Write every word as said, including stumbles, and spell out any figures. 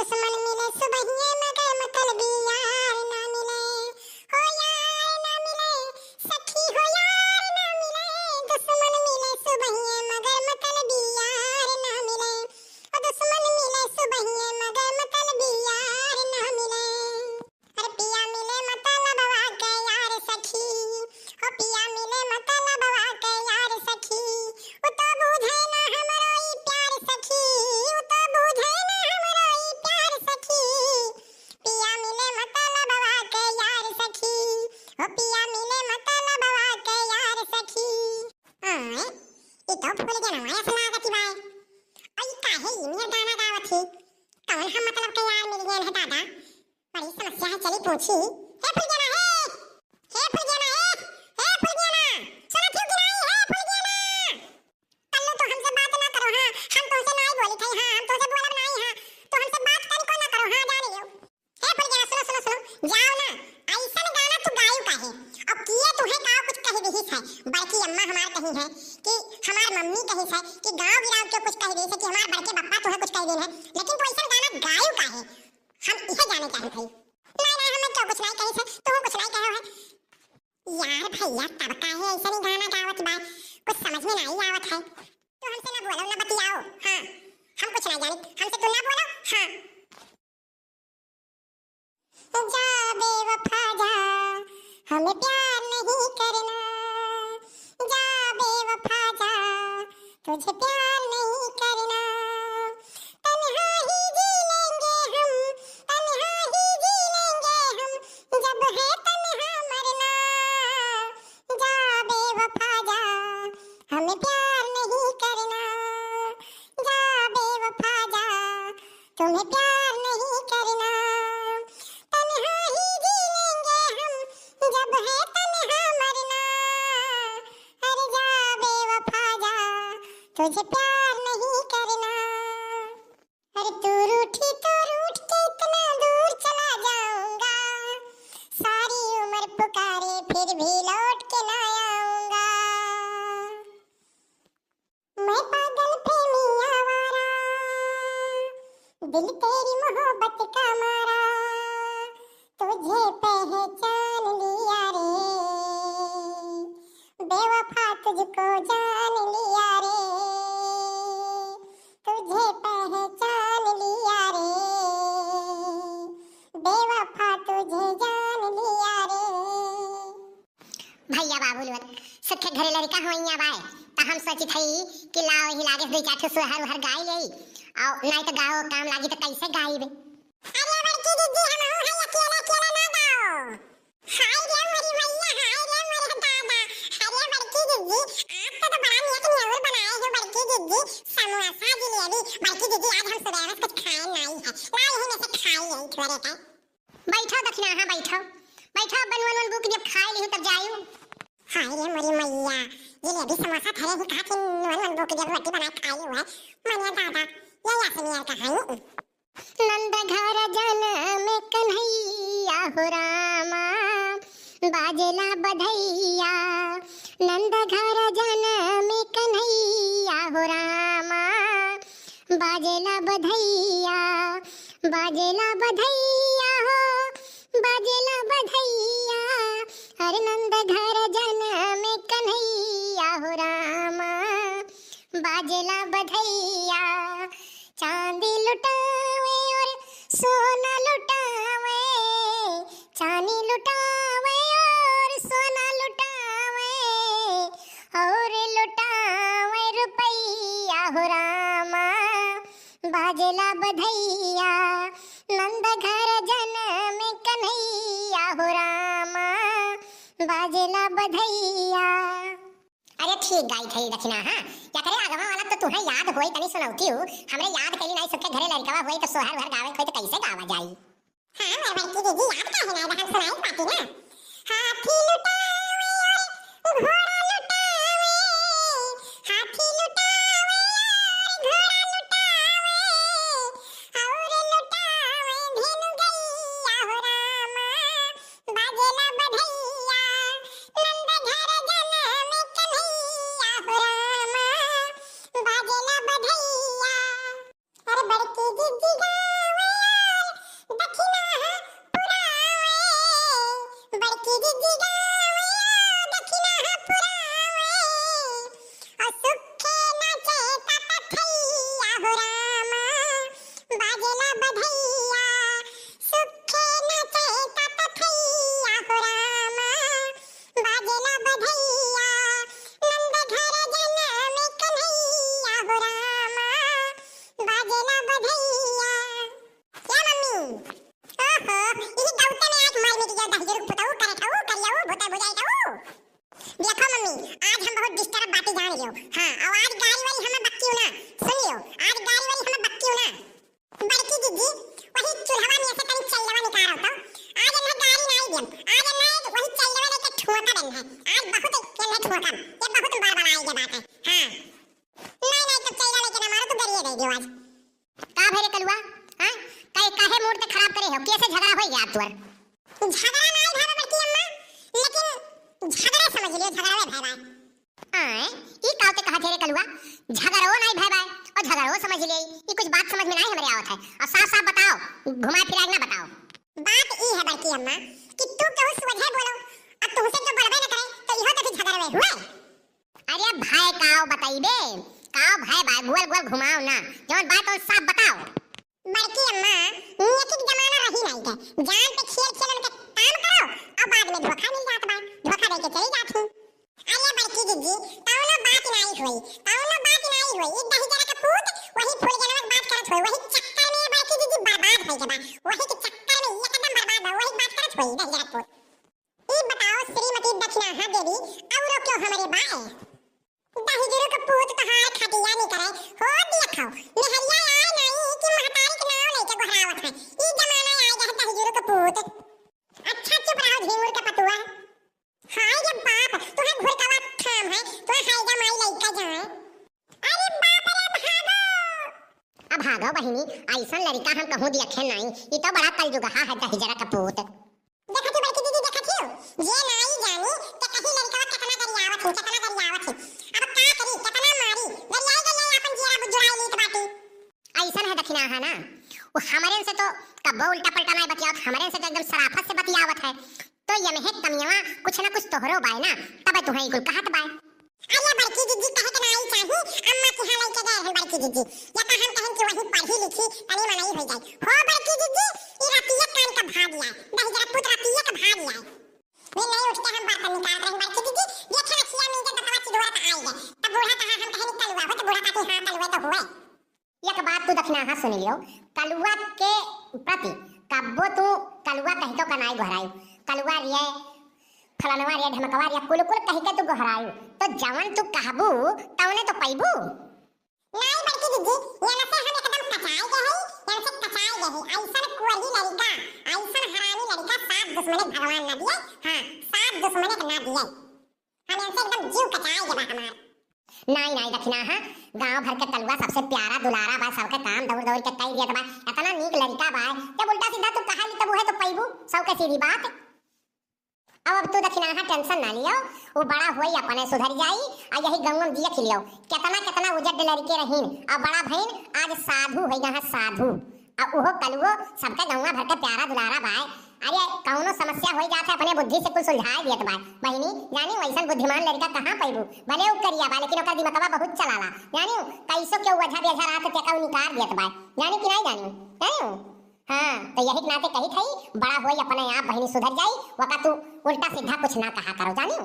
दुश्मन मिले सुबहिये मगर मतलबी यार ना मिले, हो यार ना मिले, सखी हो यार ना मिले। दुश्मन मिले सुबहिये मगर मतलबी यार ना मिले, ओ दुश्मन मिले सुबहिये मगर मतलबी यार ना मिले। अरे पिया मिले मतलबवा के यार सखी, हो पिया मिले मतलबवा के यार सखी, उ तो बूझे ना हमरो ई प्यार सखी, उ तो बूझे ना हमरो ई प्यार सखी। पिया मिले मतलबवा के यार सखी, हो पिया मिले मतलबवा के यार सखी। आय, ई तो फूल गनवा अस लागत बाय। अई काहे ई नियर गाना गावत ही? कौन हम मतलब के यार मिल गए हैं दादा? बड़ी समस्या है, चली पूछी। हे फुलगेना, हे, हे फुलगेना, हे, हे फुलगेना, सुनत हो कि नाई? हे फुलगेना, कल्लू तू हमसे बात ना करो, हाँ, हम तुमसे नाई बोली थे, हाँ, हम तुमसे बोलब नाई, हाँ, तू हमसे बात तनिको ना करो, हाँ, जान लियो। हे फुलगेना, सुनो, सुनो, सुनो, जाओ ना, ऐसन गाना तू गायू काहे? और किए तुहे का कुछ कह दिहिस है, बड़की अम्मा हमार कही है कि हमार मम्मी कही है कि गाँव गिराव के कुछ कह दिहिस है कि हमार बड़के बप्पा तुहे कुछ कह दिन है, लेकिन तू ऐसन गाना गायू काहे? हम इहे जाने चाहत हई। नाई, नाई, हमें क्यों कुछ नाई कही से, तू कुछ नाई कहे है। यार भैया, तब काहे ऐसे नहीं गाना गावत बा? कुछ समझ में नाई आवत है। तू हमसे ना बोलो, ना बतियाओ। हाँ, हम कुछ नाई जानी, हमसे तू ना बोलो। हाँ। जा बेवफा जा, हमें प्यार नहीं करना। जा बेवफा जा, तुझे प्यार नहीं करना। तन्हा ही जी लेंगे हम, तन्हा ही जी लेंगे हम, जब है तन्हा मरना। जा बेवफा जा, हमें प्यार नहीं करना। जा बेवफा जा, तुम्हें प्यार नहीं करना। तन्हा ही जी लेंगे हम, जब है तन्हा मरना। अरे जा बेवफा जा, तुझे प्यार नहीं करना। अरे तू रूठी तो रूठ के इतना दूर चला जाऊंगा, सारी उम्र पुकारे फिर भी लौट के ना आऊंगा। मैं पागल प्रेमी आवारा, दिल तेरी मोहब्बत का मारा, तुझे पहचान लिया रे, बेवफा तुझको जान लिया रे, तुझे पहचान लिया रे, बेवफा तुझे जान लिया रे। भैया बाबू लोग, सुखे घरे लड़का होइया बाय, त हम सोचित हई कि लाओ ही लागे दुई चार ठो सोहर उहर गाई लेई, और नाई त गाओ काम लागी त कैसे गाइबे? अरे बड़की दीदी, हम हूँ हई, अकेले अकेले ना गाओ। हाय रे मोरी मैया, हाय रे मोरे दादा, अरे बड़की दीदी, आप तो, तो बड़ा नीक नेउर बनाए हो बड़की दीदी, समोसा जिलेबी। बड़की दीदी, आज हम सुबह से कुछ खाए नाई है, ला यही में से खाई यही थोड़े का। बैठो दखिना, हाँ बैठो, बैठो, बन वन वन बुक जब खाए लिहू तब जायू। हाय रे मोरी मैया, जिलेबी समोसा धरे ही कहा कि वन वन बुक जब रोटी बना खाए लिहू है, मनिया दादा, ये यासमिया कहानी। नंद घर जनम कन्हैया हो रामा, बाजेला बधैया। नंद घर जनम कन्हैया हो रामा, बाजेला बधैया, बाजेला बधैया हो, बाजेला बधैया। अरे नंद घर जनम कन्हैया हो रामा, बाजेला बधैया। चांदी लुटावे और सोना लुटावे, चांदी लुटावे और सोना लुटावे, और लुटावे रुपैया हो रामा, बाजेला बधैया। नंद घर जनम कन्हैया हो रामा, बाजेला बधैया। अरे ठीक गाई थई दखिना, हाँ। एकरे आगवा वाला तो तुहे याद होई, तनी सुनौती हूँ। हमरे याद कैली नाई, सुखे घरे लड़कवा होई, तो सोहर उहर गावे होई, तो कैसे गावा जाई? हाँ, मोर बड़की दीदी, याद काहे नाई बा, हम सुनाई पाती ना। हाथी लुटावे और घोड़ा लुटावे, हाथी लुटावे और घोड़ा लुटावे, और लुटावे धेनु गैया हो रामा। बाजेला बधैया, नंद घर जनम कन्हैया हो रामा, बाजेला बधैया। अरे बड़की जिज्जी गावे जी, वही चूल्हवा में से तनी चैलवा निकारो तो। आज एन्हे गारी नाई दियम, आज एन्हे वही चैलवा लेके ठोंका देन है। आज बहुत एन्हे ठोंकम, ये बहुत बड़बड़ाई के बात है। हाँ, नहीं, नहीं, तो चैला लेके ना मारो, तू गरिए दे दियो आज। का भइले कलुआ? हाँ? काहे, काहे मूड के खराब करे हो? कैसे झगड़ा होई गया आप तुअर? झगड़ा नाई भवा बड़की अम्मा, लेकिन झगड़ा समझ लियो, झगड़ा में भय बाय। आए, ई कावते कहा थे रे कलुआ? झगड़ो नाई भय बाय, और झगड़ो समझ ले, ई कुछ बात समझ में नाई हमरे आवत है। और साफ साफ बताओ, घुमा फिरा के ना बताओ। बात ई है बड़की अम्मा कि तू केहू सोझे बोलो, अब तुमसे तो बोलबे न करे, तो इहो तो फिर झगड़वे हुए। अरे भाई काव बताइबे, काव भाई बा, गोल गोल घुमाओ ना, जौन बात तौन साफ बताओ। बड़की अम्मा, नियति के जमाना रही नाई के, जान पे खेल खेल उनके काम करो और बाद में धोखा मिल जात बा, धोखा दे के चली जात ही। अरे बड़की जिज्जी, कौनो बात नाई होई, कौनो बात नाई होई, ई दहिजरा के पूत वही फूल जनवा के बात करत होई, वही चक्कर में बड़की जिज्जी बर्बाद होई के बा, वही के चक्कर में एकदम बर्बाद बा, वही बात करत होई दहिजरा के पूत। ई बताओ श्रीमती दखिनाहा देवी, औरो क्यों हमरे बाय? दहिजरू के पूत तोहार खटिया नहीं करे, हो देखो, मेहरिया आए नाई कि महतारी के नाव लेके गोहरावत है। ई जमाना आए गए दहिजरू के पूत। अच्छा चुप रहो झींगुर के पतुआ। हाय रे बाप, तुहे घुरकवा थाम है, तुहे हाय जमाई लइका जाए। अरे बाप रे, भागो। अब भागो बहिनी, ऐसन लड़िका हम कहूँ देखे नाई, ई तो बड़ा कलजुगहा है दहिजरा के पूत। देखत ही बड़की दीदी, देखत ही, जे नाई जानी कि कहीं लड़िकवा कितना गरियावत है, कितना गरियावत है। अब का करी, कितना मारी, गरियाई गरियाई अपन जियरा बुझुराई लीत बाटी। ऐसन है दखिनाहा ना, वो हमरे से तो कब्बो उल्टा पलटा नाई बतियावत, हमरे से तो एकदम सराफत से बतियावत है। तो ये में कमियावा कुछ ना कुछ तोहरो बाय ना, तबे तुहे ई कुल कहत बाय। अरे बड़की जिज्जी कहे के नाई चाही, अम्मा के यहाँ लइके गए हैं बड़की जिज्जी। या तो हम कहें कि वही पढ़ी लिखी, तनी मनई हो जाए। हो बड़की जिज्जी, ई रतिया कान का भाग आए, दहिजरा पूत रतिया का भाग आए। वे नहीं उठ के हम बर्तन निकाल रहे हैं बड़की जिज्जी, देखे रखिया मीजे दतवा चिढ़ोरा का आई है। तब बूढ़ा कहा हम कहें कलुआ हो, तो बूढ़ा कहती हाँ कलुआ तो हुए। एक बात तू दखिनाहा सुन लियो, कलुआ के प्रति कब्बो तू कलुआ कहिको का नाई गोहराई, कलुआ रिये, फलनवा रिये, ढमकवा रिये, कुल कुल कहिके तू गोहराई, तो जवन तू कहबू तवने तो पैबू। नाई बड़की जिज्जी, यहाँ से हम एकदम कचाई गए हई, यहाँ से कचाई गए हई। ऐसन कुअरी लड़िका, ऐसन हरामी लड़िका सात दुश्मने के भगवान ना दिए, हाँ, सात दुश्मने के ना दिए। हम इनसे एकदम जीव कचाई गए बा हमार। नाई, नाई दखिनाहा, गाँव भर के कलुआ सबसे प्यारा दुलारा बा, सबके काम दौड़ दौड़ के कई दियत बा, इतना नीक लड़िका बा, जब उल्टा सीधा तू कहा ली तब उहे तो पैबू, सौ के सीधी बात। अब, अब तू दखिनाहा tension ना लियो, वो बड़ा होई अपने सुधर जाई, आ यही गंगम जिया खिलियो। कितना, कितना उजड़ लड़िके रहीन, आ बड़ा भईन आज साधु होई गए हैं, साधु। आ उहो कलुओ सबके गौवा भर के प्यारा दुलारा बाय। अरे कौनो समस्या होई जात है, अपने बुद्धि से कुल सुलझाए दियत बाय। बहिनी, जानी वैसन बुद्धिमान लड़िका कहाँ पैबू? भले उ करिया बा, लेकिन ओकर दिमकवा बहुत चलाला। जानी कैसो के ओझा बेझा रहा तो तेका उ निकार दियत बाय। जानी कि नहीं जानी? जानी? हाँ, तो यही के नाते कही थई, बड़ा होई अपने आप बहिनी सुधर जाई, वका तू उल्टा सीधा कुछ ना कहा करो, जानी?